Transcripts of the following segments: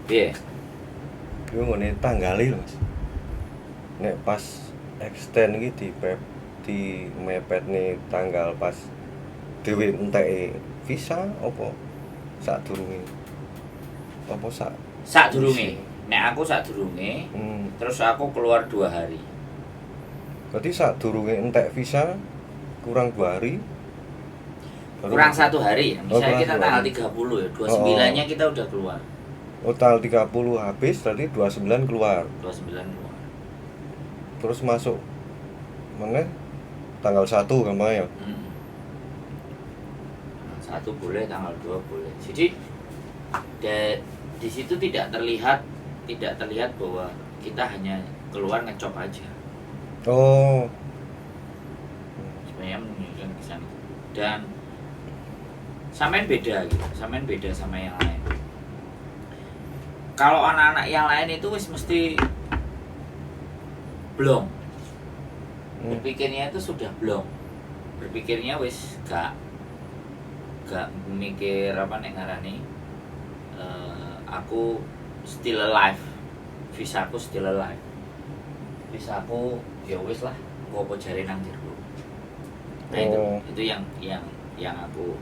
Piye? Yo ngene tanggale lho, Mas. Nek pas extend iki di mepetne tanggal pas dhewe enteke visa apa sadurunge? Apa sak Sak durunge. Nek aku sak durunge, terus aku keluar 2 hari. Berarti sadurunge entek visa kurang 2 hari baru Kurang satu hari ya. Oh, Misalnya kurang kita satu tanggal hari. 30 ya, 29-nya kita udah keluar. Oh, tanggal 30 habis, berarti 29 keluar. 29 keluar. Terus masuk mana? Tanggal 1 gampang ya. Tanggal 1 boleh, tanggal 2 boleh. Jadi di situ tidak terlihat bahwa kita hanya keluar ngecop aja. Oh. Sebenarnya menunjukkan kesan itu. Dan sampean beda gitu, sampean beda sama yang lain. Kalau anak-anak yang lain itu wis mesti blong. Berpikirnya itu sudah blong. Berpikirnya wis gak mikir apa nek ngarani, aku still alive, visaku still alive, visaku ya wis lah, gua apa jare nang jero. Nah, itu itu yang aku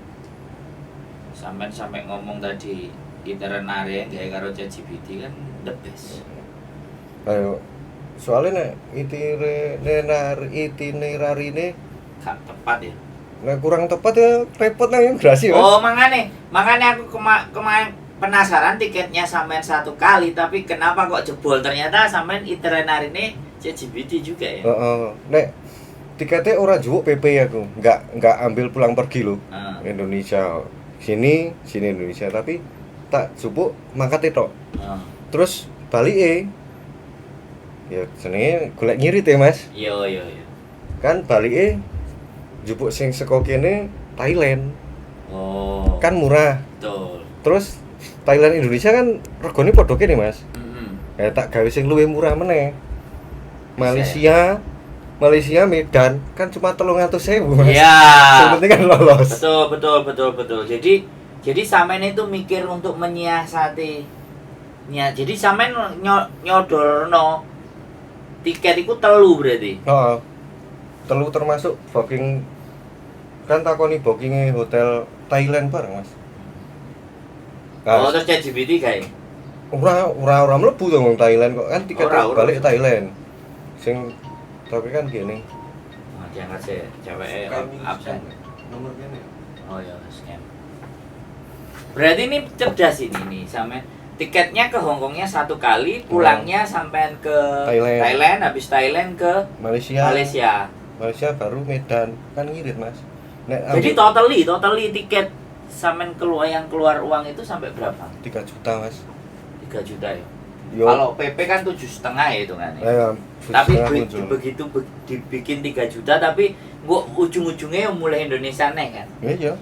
sampai sampai ngomong tadi, itinerary gawe karo ChatGPT kan the best. Ayo. Soalnya nek itinerarine Gak tepat ya. Nek kurang tepat ya repot nang imigrasi, Mas. Oh, makanya makanya aku kemarin penasaran tiketnya sampean satu kali, tapi kenapa kok jebol, ternyata sampean itinerary ini ChatGPT juga ya. Heeh. Nek tiketnya ora njupuk PP aku, nggak ambil pulang pergi loh. Indonesia sini, sini Indonesia, tapi tak jupuk mangkat tok. Terus balike ya jenenge golek ngirit ya, Mas. Iya. Kan balike jupuk sing saka kene Thailand. Oh. Kan murah. Betul. Terus Thailand Indonesia kan regane padha kene, Mas. Eh, tak gawe sing luwih murah meneh. Malaysia Malaysia Medan kan cuma 300.000, Mas. Yang penting kan lolos. Betul, betul, betul, betul. Jadi sampean itu mikir untuk menyiasati ya, jadi sampean nyodorno tiket itu telu berarti. Heeh. Telu termasuk booking kan, takoni bookingnya hotel Thailand bareng, Mas. Nah, Oh, terus ChatGPT kayak ora ora ora mlebu to wong Thailand kok kan tiket Ora, ora. Balik Thailand. Sing tapi kan gini. Oh, diangkat sih, cewek absen. Nomor kene. Oh ya, scam. Berarti ini cerdas ini nih, sampai tiketnya ke Hongkongnya satu kali, pulangnya sampai ke Thailand. Thailand, habis Thailand ke Malaysia. Malaysia. Malaysia baru Medan kan ngirit, Mas. Nek Jadi ambil totally, totally tiket sampean keluar, yang keluar uang itu sampai berapa? 3 juta, Mas. 3 juta ya. Yo. Kalau PP kan 7,5 ya hitungannya. Eh, Tapi setengah muncul. Begitu dibikin 3 juta, tapi gua ujung-ujungnya yang mulai Indonesia nih kan. Iya,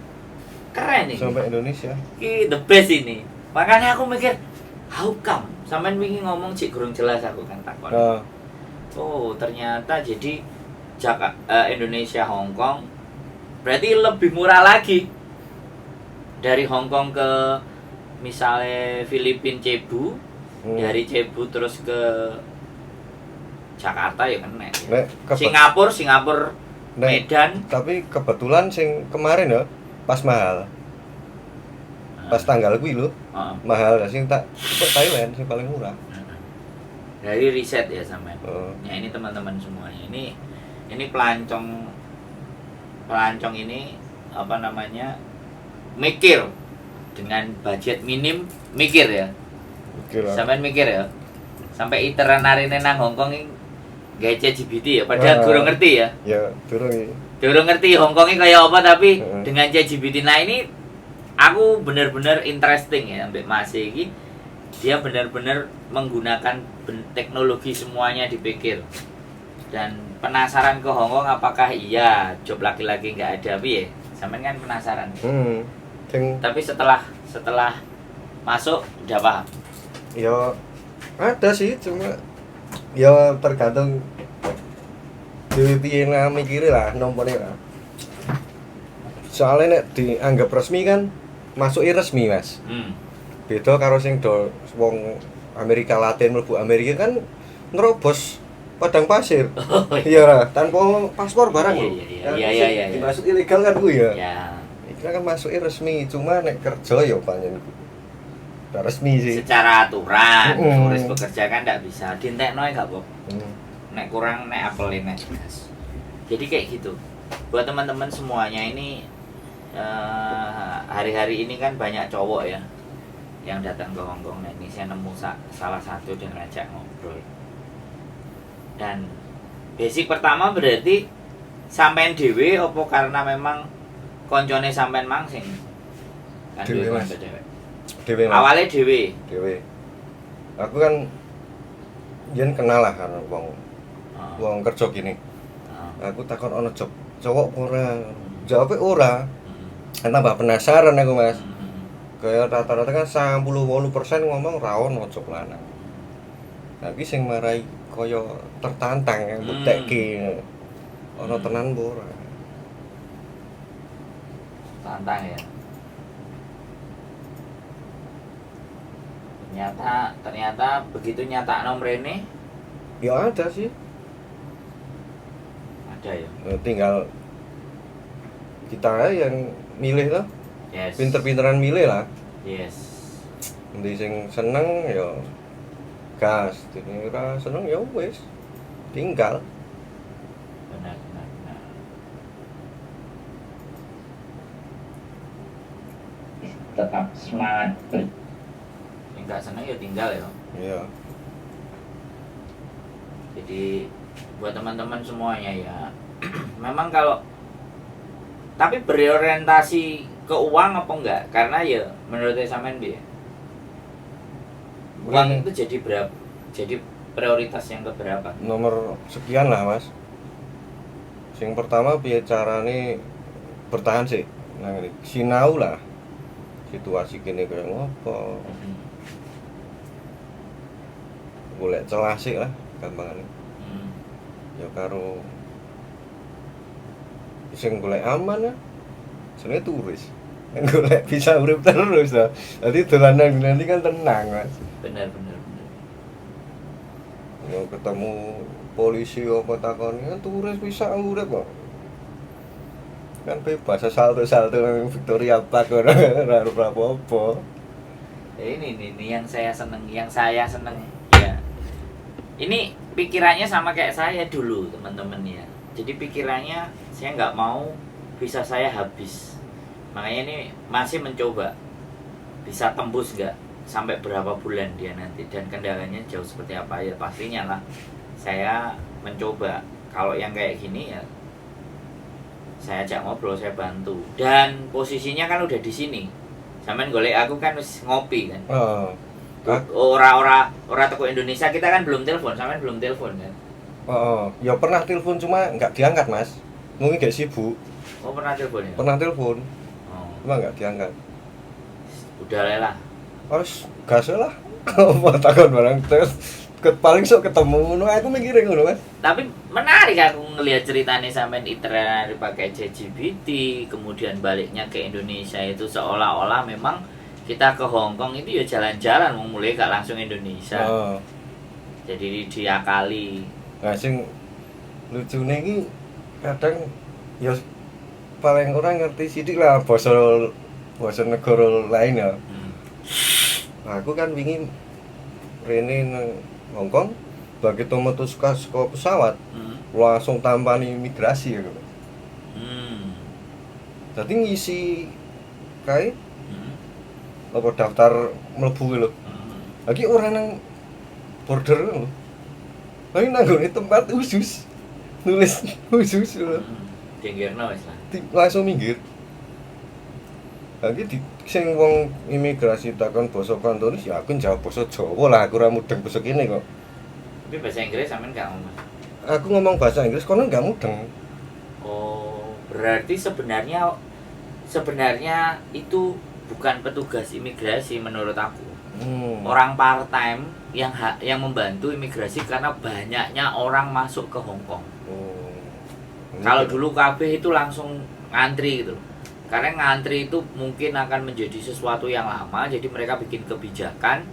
Keren ini. Sampai Indonesia. Ini the best ini. Makanya aku mikir, how come? Sampean wingi ngomong cik kurang jelas, aku kan takon. Nah, Oh, ternyata jadi Indonesia Hong Kong berarti lebih murah lagi dari Hong Kong ke misalnya Filipina Cebu, dari Cebu terus ke Jakarta ya kena. Ya. Nek Singapura, Singapura Nek, Medan. Tapi kebetulan sing kemarin ya pas mahal. Pas tanggal kuwi lho, mahal. Lah sing tak cepet Thailand sing paling murah. Dari riset ya sampean. Heeh. Ya, ini teman-teman semuanya. Ini pelancong pelancong ini apa namanya, mikir dengan budget minim, mikir ya. Oke lah. Sampean mikir ya. Sampai itinerary nang Hongkong ini gawe ChatGPT ya, padahal durung ngerti ya. Ya, durung iki. Durung ngerti Hongkong ini kayak apa, tapi dengan ChatGPT. Nah, ini aku bener-bener interesting ya ambek Mas iki. Dia bener-bener menggunakan teknologi semuanya dipikir. Dan penasaran ke Hongkong apakah iya job laki-laki nggak ada piye? Sampean kan penasaran. Sing Tapi setelah setelah masuk udah paham. Ya ada sih, cuma ya tergantung dhewe piye lah mikire lah nompone lah. Soalnya nek dianggap resmi kan masuk resmi, Mas. Beda karo sing do wong Amerika Latin mlebu Amerika kan nerobos padang pasir. Oh, iya lah, tanpa paspor barang lho. Iya. Dimasuk ilegal kan kuwi ya. Ya. Iki kan masuknya resmi, cuma nek kerja ya pancen ora resmi sih. Secara aturan, turis bekerja kan ndak bisa dientekno gak apa. Nek kurang nek apelin nek gas. Jadi kayak gitu. Buat teman-teman semuanya ini hari-hari ini kan banyak cowok ya yang datang ke Hong Kong. Nah, ini saya nemu salah satu dan ngajak ngobrol. Dan basic pertama berarti sampean dhewe apa karena memang koncone sampean mang sing kan dhewe, duwe Mas. kanca cewek. Dhewe, Mas. Awalnya dhewe. Dhewe. Aku kan yen kenal lah karo wong wong kerja gini. Aku takon ono job cowok apa ora? Jawabe ora. Kan tambah penasaran aku, Mas. Kayak rata-rata kan 98% ngomong ra ono job lanang. Lah iki sing marai kaya tertantang yang buktekke ono tenan apa ora. Tantang ya. Ternyata begitu nyata nomor ini ya ada sih. Ada ya. Tinggal kita yang milih lah. Yes. Pinter-pinteran milih lah. Yes. Nanti sing seneng ya gas, dene ora seneng ya wis tinggal. Benar. Tetap semangat. Yang nggak seneng ya tinggal ya. Iya. Jadi buat teman-teman semuanya ya, memang kalau tapi berorientasi ke uang apa enggak? Karena ya menurut sampean piye? Uang itu jadi berapa? Jadi prioritas yang keberapa? Nomor sekian lah, Mas. Sing pertama piye carane bertahan sih. Nah, sinau lah. Situasi kene kaya ngopo. Golek celah sih lah gampangane. Ya karo sing golek aman ya. Jenenge turis. Golek bisa urip terus lah. Dadi dolanan nanti kan tenang, Mas. Benar. Ya ketemu polisi apa takon, kan turis bisa urip kok. Kan bebas salto-salto nang Victoria Park ora apa-apa. Ini yang saya seneng, ya. Ini pikirannya sama kayak saya dulu, teman-teman ya. Jadi pikirannya saya nggak mau visa saya habis. Makanya ini masih mencoba bisa tembus nggak sampai berapa bulan dia nanti dan kendalanya jauh seperti apa ya pastinya lah. Saya mencoba kalau yang kayak gini ya saya ajak ngobrol, saya bantu. Dan posisinya kan udah di sini. Sampean golek aku kan wis ngopi kan. Ora teko Indonesia kita kan belum telepon, sampean belum telepon kan. Ya pernah telepon cuma nggak diangkat, Mas. Mungkin gak sibuk. Oh, pernah telepon ya? Pernah telepon. Cuma nggak diangkat. Udah lah. Harus gas lah. Apa takon barang terus paling sok ketemu ngono aku mikire ngono, Mas. Tapi menarik aku ngelihat ceritanya sampean itinerary pakai ChatGPT, kemudian baliknya ke Indonesia itu seolah-olah memang kita ke Hong Kong itu ya jalan-jalan, mau mulai gak langsung Indonesia. Jadi diakali. Nah, sing lucune iki kadang ya paling orang ngerti sithik lah basa negara lain ya. Nah, aku kan wingi rene nang Hong Kong, begitu metu saka pesawat, langsung tampani imigrasi ya. Jadi ngisi kae apa daftar mlebu lho. Lagi ora nang border lho. Lagi nang nggone tempat khusus. Nulis khusus lho. Dinggerno wis lah. Langsung minggir. Lagi di sing wong imigrasi takon basa Kantonis ya aku jawab basa Jawa lah, aku ora mudeng basa kene kok. Tapi bahasa Inggris sampean gak ngomong. Aku ngomong bahasa Inggris kono gak mudeng. Oh, berarti sebenarnya itu bukan petugas imigrasi menurut aku. Orang part time yang membantu imigrasi karena banyaknya orang masuk ke Hong Kong. Kalau dulu KB itu langsung ngantri gitu. Karena ngantri itu mungkin akan menjadi sesuatu yang lama, jadi mereka bikin kebijakan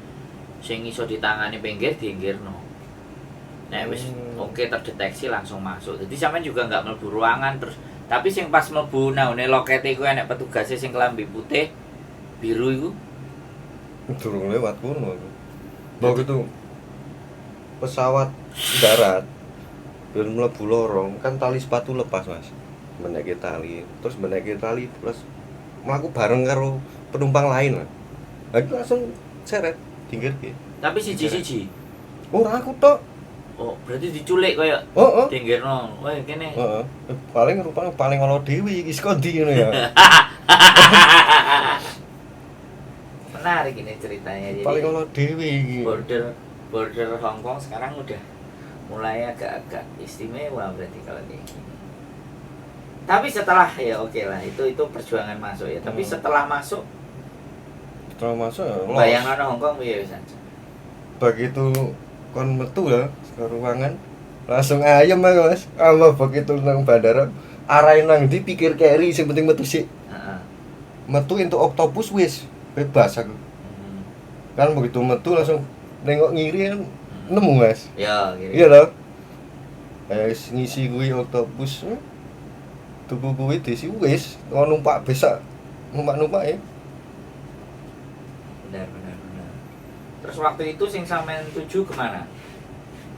sing iso ditangani pinggir diinggirno. Nek wis oke terdeteksi langsung masuk. Jadi sampean juga nggak mlebu ruangan terus, tapi sing pas mlebu nang ngene loket iku enek petugasnya sing kelambi putih biru iku. Durung lewat kono aku. Begitu pesawat darat ben mlebu lorong kan tali sepatu lepas, Mas. Meneke tali, terus meneke tali plus mlaku bareng karo penumpang lain, Mas. Lagi langsung seret dinggirke. Tapi siji-siji. Ora, aku tok. Oh, berarti diculik koyo Heeh. dinggirno. Wah, kene. Heeh. Paling rupane paling ala dhewe iki saka ndi ngono ya. Menarik ini ceritanya. Jadi Paling ala dhewe iki. border border Hong Kong sekarang udah mulai agak-agak istimewa berarti kalau kayak gini. Tapi setelah ya oke lah, itu perjuangan masuk ya. Tapi setelah masuk, Setelah masuk ya los. Bayangan Hong Kong piye wis? Begitu kon metu ya ke ruangan langsung ayem aku, Mas. Ama begitu nang bandara arahin nang ndi pikir keri, sing penting metu sik. Metu entuk octopus wis bebas aku. Kan begitu metu langsung nengok ngiri kan nemu, Mas. Ya, kiri. Iya loh. Wis ngisi kuwi octopus. Tuku kuwi diisi wis, numpak besak numpak-numpak ya. Benar, benar, benar. Terus waktu itu sing sampean tuju kemana?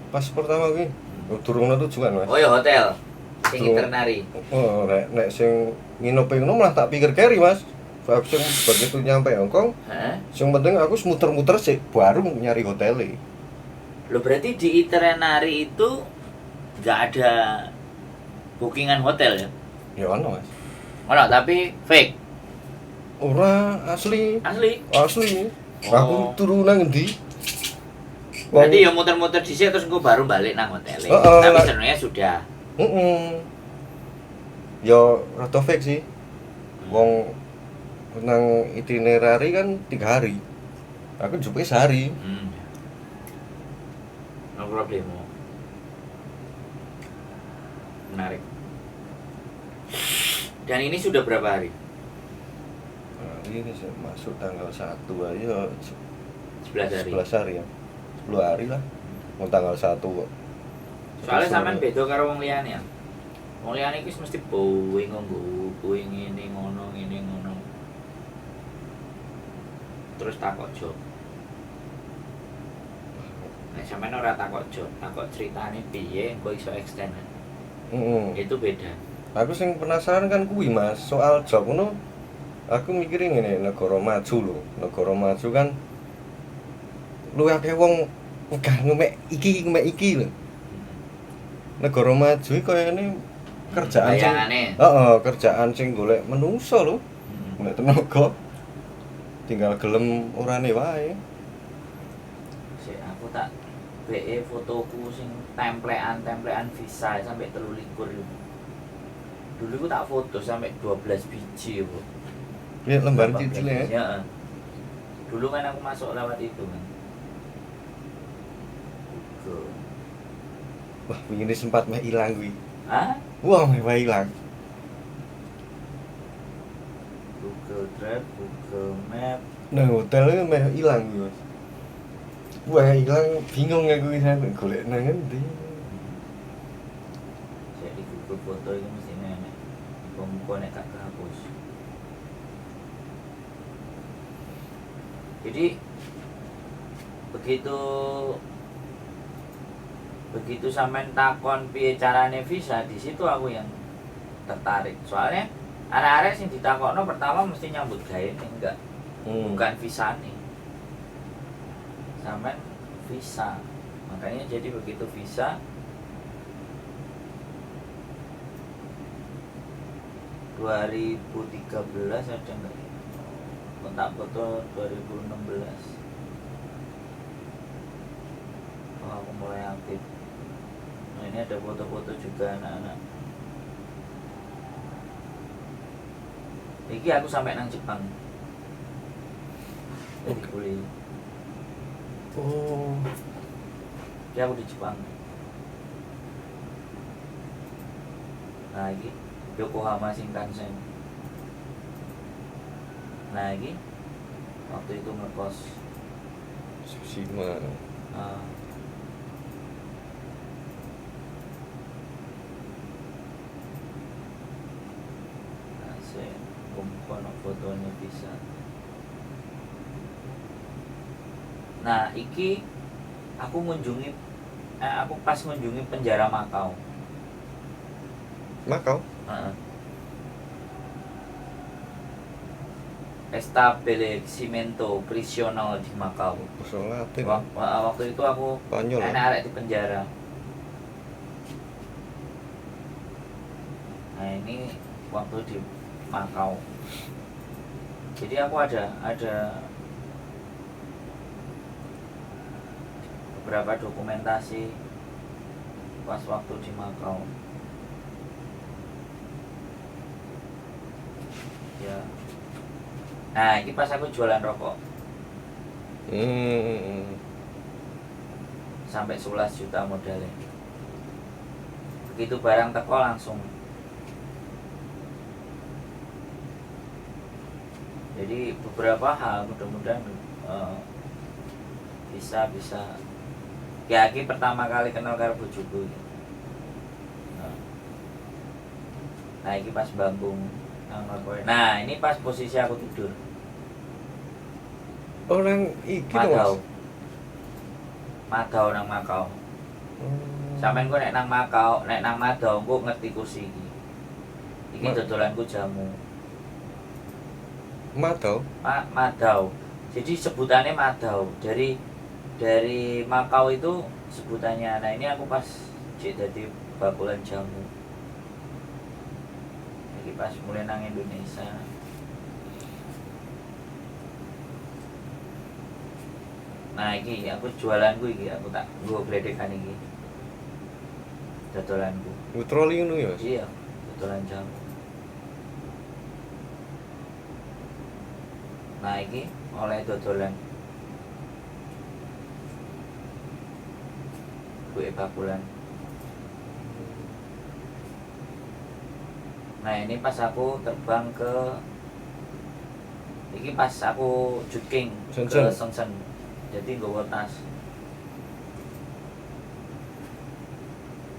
Pas pertama kuwi oh, durung ono tujuan, Mas. Oh ya, hotel. Sing Durung. itinerary. Oh, nek nek sing nginep ngono malah tak pikir keri, Mas. Sebab sing begitu nyampe Hong Kong, Heeh. sing penting aku muter-muter sih baru nyari hotel. Loh, berarti di itinerary itu nggak ada bookingan hotel ya? Ya ono, Mas. Ono, tapi fake. Ora, asli. Asli. Asli. Oh. Aku turu nang endi? Berarti ya muter-muter dhisik terus engko baru balik nang hotel. Heeh, Tapi lah. sebenarnya sudah. Heeh. Ya rada fake sih. Wong nang itinerary kan 3 hari. Aku jupuk sehari. No problemo. Menarik. Dan ini sudah berapa hari? Nah, ini sih masuk tanggal 1 aja 11 hari. 11 hari ya. 10 hari lah. Mau tanggal 1 kok. Soalnya Terus sampean sore. beda karo wong liyane ya. Wong liyane iki mesti boeing nganggo kuwi ngene ngono ngene ngono. Terus takok job. Nek sampean ora takok job, takok ceritane piye engko iso extend. Heeh. Itu beda. Aku sing penasaran kan kuwi, Mas, soal job ngono. Aku mikirin ngene, negara maju lho. Negara maju kan luwih akeh wong wegah ngemek iki ngemek iki lho. Negara maju iki kayane kerjaan sing Bayangane. heeh, kerjaan sing golek menungso lho, golek tenaga. Tinggal gelem orane wae. Sik, aku tak BE fotoku sing templean-templean visa sampai 23 iku. Dulu aku tak foto sampai 12 biji, Bu. Ya lembar 18 cicil ya. biji, heeh. Dulu kan aku masuk lewat itu kan. Google. Wah, wingi sempat meh ilang kuwi. Hah? Wah, meh ilang. Google Drive, Google Map. Nang hotel itu meh ilang kuwi, Mas. Wah, ilang bingung aku iki sampe golek nang endi. Sik, di Google Foto itu mesti enek. Muga-muga nek gak kehapus. Jadi begitu begitu sampean takon piye carane visa, di situ aku yang tertarik. Soalnya arek-arek sing ditakokno pertama mesti nyambut gawe enggak, bukan visa nih. Sampean visa. Makanya jadi begitu visa 2013 ada enggak ya? Kontak foto 2016. Oh, aku mulai aktif. Nah, ini ada foto-foto juga anak-anak. Iki aku sampai nang Jepang. Jadi kuliah. Oh. Jadi aku di Jepang. Nah, iki Yokohama Shinkansen. Nah, ini waktu itu ngekos. Tsushima. Nah, saya kono fotonya bisa. Nah, iki aku ngunjungi aku pas ngunjungi penjara Makau. Makau? Heeh. Establecimento prisional di Makau. Bahasa Latin. Waktu itu aku Spanyol. enak arek di penjara. Nah, ini waktu di Makau. Jadi aku ada beberapa dokumentasi pas waktu di Makau. Ya. Nah, ini pas aku jualan rokok. Sampai 11 juta modalnya. Begitu barang teko langsung. Jadi beberapa hal mudah-mudahan bisa. Ya, ini pertama kali kenal karo bojoku. Nah, ini pas bambung. Nah, ini pas posisi aku tidur. Orang iki to, Mas. Madau nang Makau. Sampeyan ku nek nang Makau, nek nang Madau ku ngerti kursi iki. Iki dodolanku jamu. Madau? Madau. Jadi sebutannya Madau. Dari Makau itu sebutannya. Nah, ini aku pas cek dadi bakulan jamu. Iki pas mulai nang Indonesia. Nah, iki aku jualanku iki, aku tak nggo gledekan iki. Dodolanku. Troli ngono ya, Mas? Iya, dodolan jamu. Nah, iki oleh dodolan. Kuwe bakulan. Nah, ini pas aku terbang ke iki pas aku jutking ke Shenzhen. Jadi nggawa tas.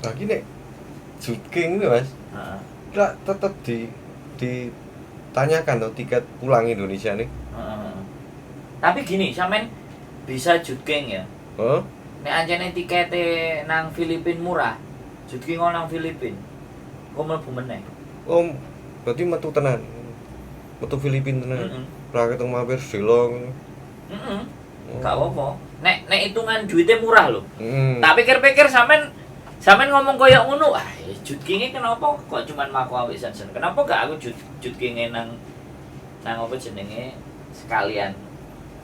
Nah, iki nek jutking lho, Mas. Heeh. Lah tetep ditanyakan to tiket pulang Indonesia nih. Heeh. Tapi gini, sampean bisa jutking ya. Heeh. Nek ancene tikete nang Filipina murah, jutking nang Filipina. Kok mlebu meneh. Oh, berarti metu tenan. Metu Filipina tenan. Ora ketemu mampir Shillong. Heeh. Gak apa-apa. Nek hitungan duitnya murah lho. Tak pikir-pikir sampean ngomong koyo ngono, ah jutkinge kenapa kok cuman Makau ambek Shenzhen? Kenapa gak aku jutkinge nang apa jenenge sekalian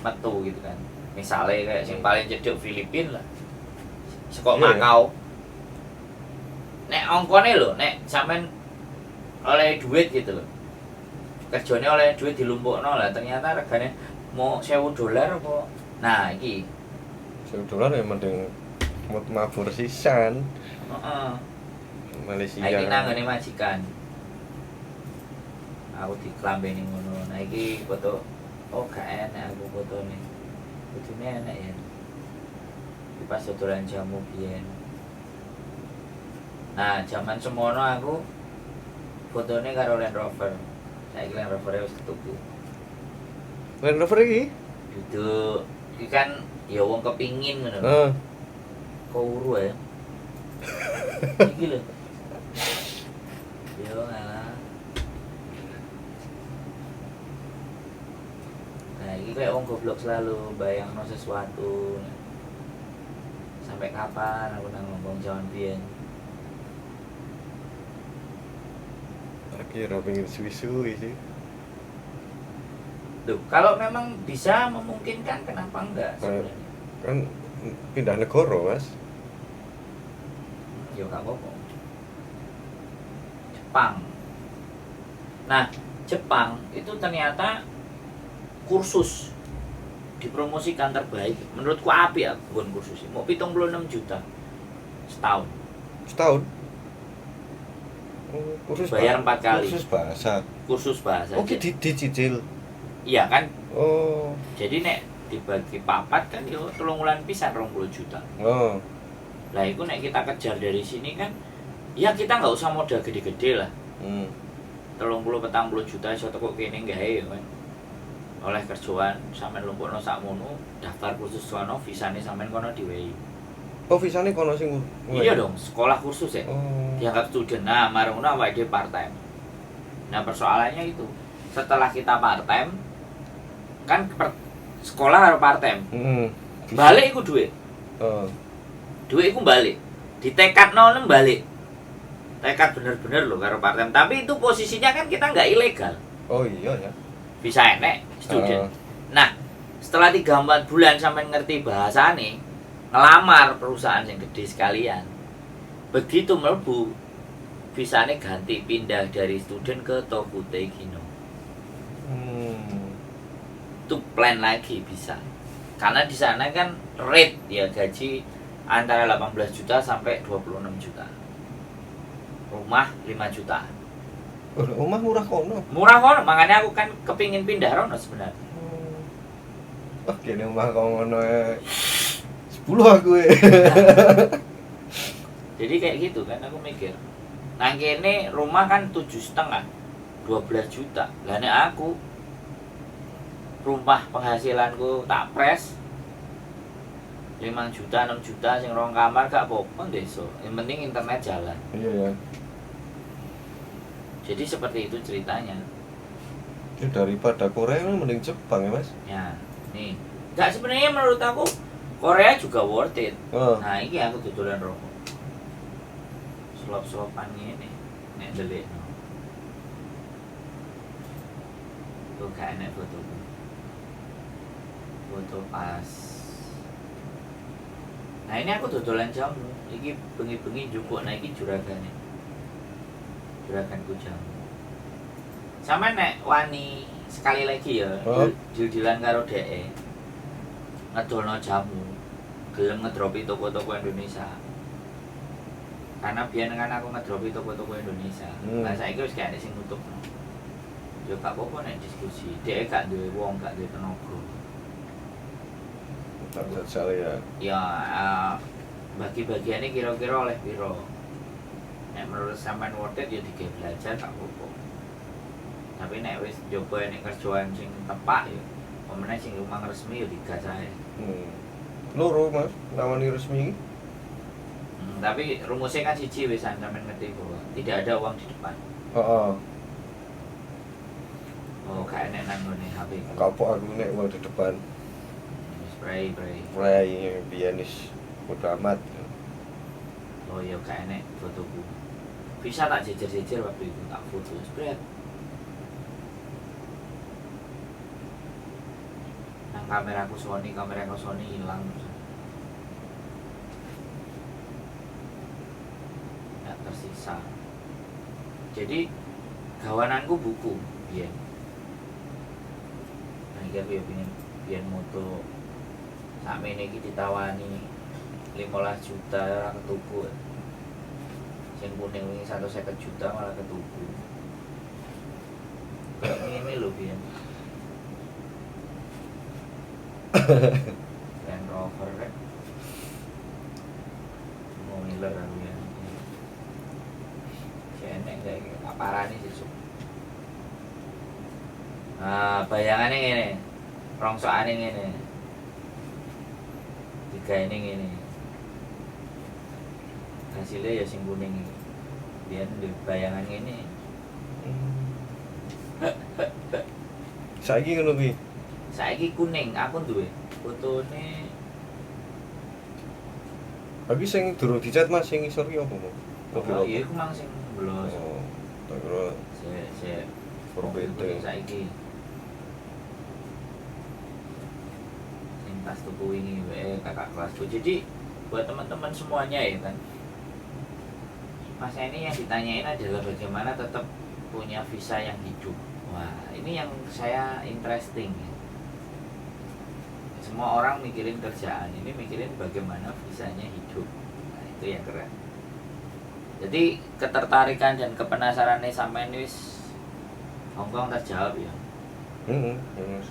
metu gitu kan. Misalnya kayak sing paling cedek Filipina lah. Saka Makau. Nek ongkone lho, nek sampean oleh duit gitu loh, kerjanya oleh duit dilumpukno lah, ternyata regane mau $1,000 apa. Nah, iki $1,000 ya mending mabur sisan. Heeh. Malaysia. Nah, iki nang ngene majikan. Aku diklambeni ngono. Nah, iki foto oh gak enak aku fotone. Kudune enak ya. Iki pas dodolan jamu biyen. Nah, jaman semono aku fotone karo Land Rover. Saiki Land Rover wis ketuku. Land Rover iki? Duduk. Iki kan ya wong kepingin ngono. Heeh. Kok uru ya? Iki lho. Yo ngalah. Nah, iki kayak wong goblok selalu bayangno sesuatu. Sampai kapan aku nang ngomong jaman biyen? Aku ora pengen suwi-suwi sih. Tuh, kalau memang bisa memungkinkan kenapa enggak sebenarnya? Kan pindah negara, Mas. Ya gak apa-apa. Jepang. Nah, Jepang itu ternyata kursus dipromosikan terbaik. Menurutku apik ya nggon kursus. Mau 76 juta setahun. Setahun? Oh, kursus bayar 4 kali. Kursus bahasa. Kursus bahasa. Oke, dicicil. Iya kan? Oh. Jadi nek dibagi papat kan yo 3 wulan pisan 20 juta. Oh. Lah iku nek kita kejar dari sini kan ya kita nggak usah modal gede-gede lah. 30-40 juta iso teko kene gawe ya kan. Oleh kerjaan sampean lumpukno sakmono, daftar kursus kono, visane sampean kono diwehi. Oh, visane kono sing Iya dong, sekolah kursus ya. Oh. Dianggap student. Nah, marang ngono awake dhewe part time. Nah, persoalannya itu setelah kita part time kan sekolah karo part time. Balik iku duit. Duit iku balik. Ditekadno ngono balik. Tekad bener-bener loh karo part time. Tapi itu posisinya kan kita nggak ilegal. Oh iya ya. Bisa enek student. Nah, setelah 3-4 bulan sampai ngerti bahasane, ngelamar perusahaan yang gede sekalian. Begitu mlebu, visane ganti pindah dari student ke Tokutei Ginou. Itu plan lagi bisa. Karena di sana kan rate ya gaji antara 18 juta sampai 26 juta. Rumah 5 juta. Oh, rumah murah kono. Murah kono, makanya aku kan kepingin pindah rono sebenarnya. Wah, kene omah kok ngono e. 10 aku e. Jadi kayak gitu kan aku mikir. Nang kene rumah kan 7,5, 12 juta. Lah nek aku rumah penghasilanku tak pres 5 juta, 6 juta sing rong kamar gak apa-apa desa. Yang penting internet jalan. Iya ya. Jadi seperti itu ceritanya. Ya, daripada Korea mending Jepang ya, Mas. Ya, nih. Gak sebenarnya menurut aku Korea juga worth it. Oh. Nah, ini aku dodolan rokok. Selop-selopan ngene nek ndelikno. Tuh gak enek fotoku. Foto pas. Nah, ini aku dodolan jamu. Iki bengi-bengi njupuk, nah iki juragane. Juraganku jamu. Sama nek wani sekali lagi ya, deal-dealan karo dheke. Ngedolno jamu, gelem ngedropi toko-toko Indonesia. Karena biyen kan aku ngedropi toko-toko Indonesia. Lah saiki wis gak ada sing nutupno. Ya gak apa-apa nek diskusi. Dheke gak duwe wong, gak duwe tenaga. Tak jajal ya. Ya, bagi-bagiannya kira-kira oleh piro. Nek menurut sampean worth it ya digawe belajar gak apa-apa. Tapi nek wis njoba nek kerjaan sing tepak ya, pemene sing rumah resmi ya digas ae. Loro Mas, nawani resmi iki. Tapi rumusnya kan siji wis sampean ngerti bahwa tidak ada uang di depan. Heeh. Oh, gak enek nang nggone HP. Kapok aku nek uang di depan. Spray. Spray biyen wis bodo amat. Oh iya gak enek fotoku. Bisa tak jejer-jejer waktu itu tak foto spread. Nang kameraku Sony, hilang. Nggak tersisa. Jadi gawananku buku biyen. Nah iki aku ya pengen biyen moto sakmene iki ditawani 15 juta ora ketuku. Sing kuning wingi 150 juta malah ketuku. Kayak ngene lho biyen. Land Rover rek. Mau ngiler aku ya. Enek gak iki tak parani sesuk. Nah, bayangane ngene. Rongsokane ngene. Digaene ngene. Hasilnya ya sing kuning iki. Biyen di bayangan ngene. Saiki ngono kuwi. Saiki kuning, aku duwe fotone. Tapi sing durung dicat Mas sing isor ki apa, Mas? Oh, iya iku mang sing blos. Oh, tak kira sik mobil saiki. Sing pas tuku wingi wae kakak kelasku. Jadi buat teman-teman semuanya ya kan. Mas ini yang ditanyain adalah bagaimana tetap punya visa yang hidup. Wah, ini yang saya interesting ya. Semua orang mikirin kerjaan, ini mikirin bagaimana visanya hidup. Nah, itu yang keren. Jadi ketertarikan dan kepenasarannya sampean wis Hongkong terjawab ya. Heeh, Mas.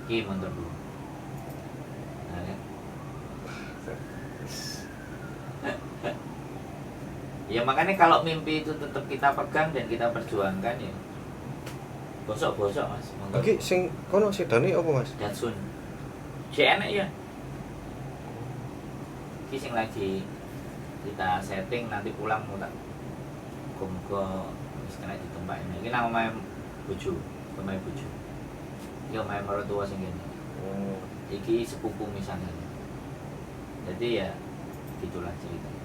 Iki motorku. Nah, kan? Ya makanya kalau mimpi itu tetap kita pegang dan kita perjuangkan ya. Bosok-bosok Mas. Iki sing kono sedane apa, Mas? Datsun. Si enak ya. Iki sing lagi kita setting nanti pulang mau tak muga-muga wis kena ditumpaki. Iki nang omahe bojo, omahe bojo. Iki omahe mertua sing kene. Oh. Iki sepupu misalnya. Jadi ya gitulah ceritanya.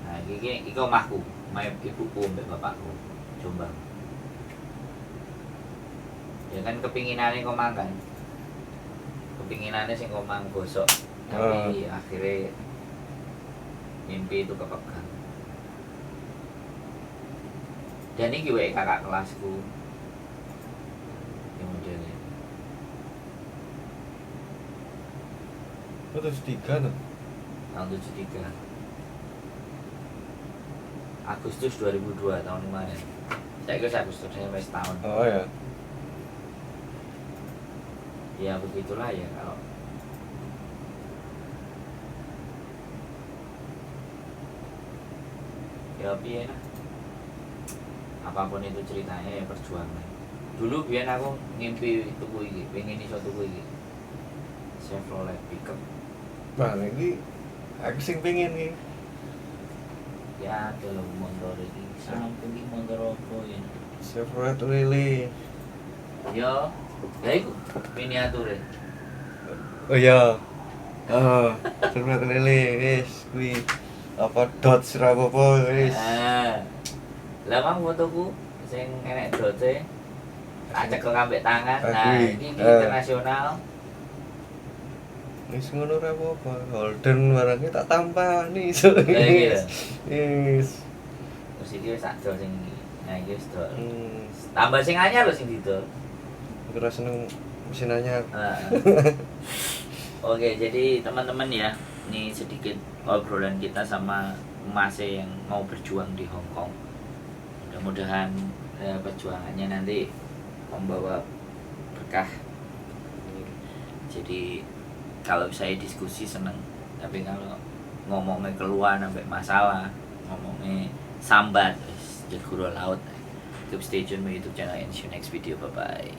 Nah, iki omahku, omahe ibuku mbek bapakku, Jombang. Ya kan kepinginane komang kan. Kepinginane sing komang gosok, tapi akhirnya mimpi itu kepegang. Dan iki wae kakak kelasku. Yang modelnya. Oh, 73 tuh. Tahun 73. Agustus 2002 tahun kemarin. Saya kira Agustus sampai setahun. Oh ya. Ya begitulah ya kalau ya piye lah. Apapun itu ceritanya ya perjuangan. Dulu biyen aku ngimpi tuku iki, pengen iso tuku iki. Chevrolet pickup. Nah, iki aku sing pengen iki. Ya ada lho motor iki. Sampe iki motor opo ya? Chevrolet Lily. Ya, ya iku miniature. Oh iya. Oh, Chevrolet Lily wis kuwi apa Dodge ra apa-apa wis. Ah. Lah mang fotoku sing enek Dodge tak cekel ambek tangan. Nah, iki internasional. Wis ngono ra apa-apa. Holden barangnya tak tampani. Wis. Terus iki wis tak dol sing iki. Nah, iki wis dol. Tambah sing anyar lho sing didol. Aku ora seneng mesin anyar. Oke, jadi teman-teman ya, ini sedikit obrolan kita sama Mas yang mau berjuang di Hong Kong. Mudah-mudahan perjuangannya nanti membawa berkah. Jadi kalau saya diskusi seneng, tapi kalau ngomongnya keluar sampai masalah, ngomongnya sambat, jadi laut. Keep stay tune my YouTube channel and see you next video. Bye bye.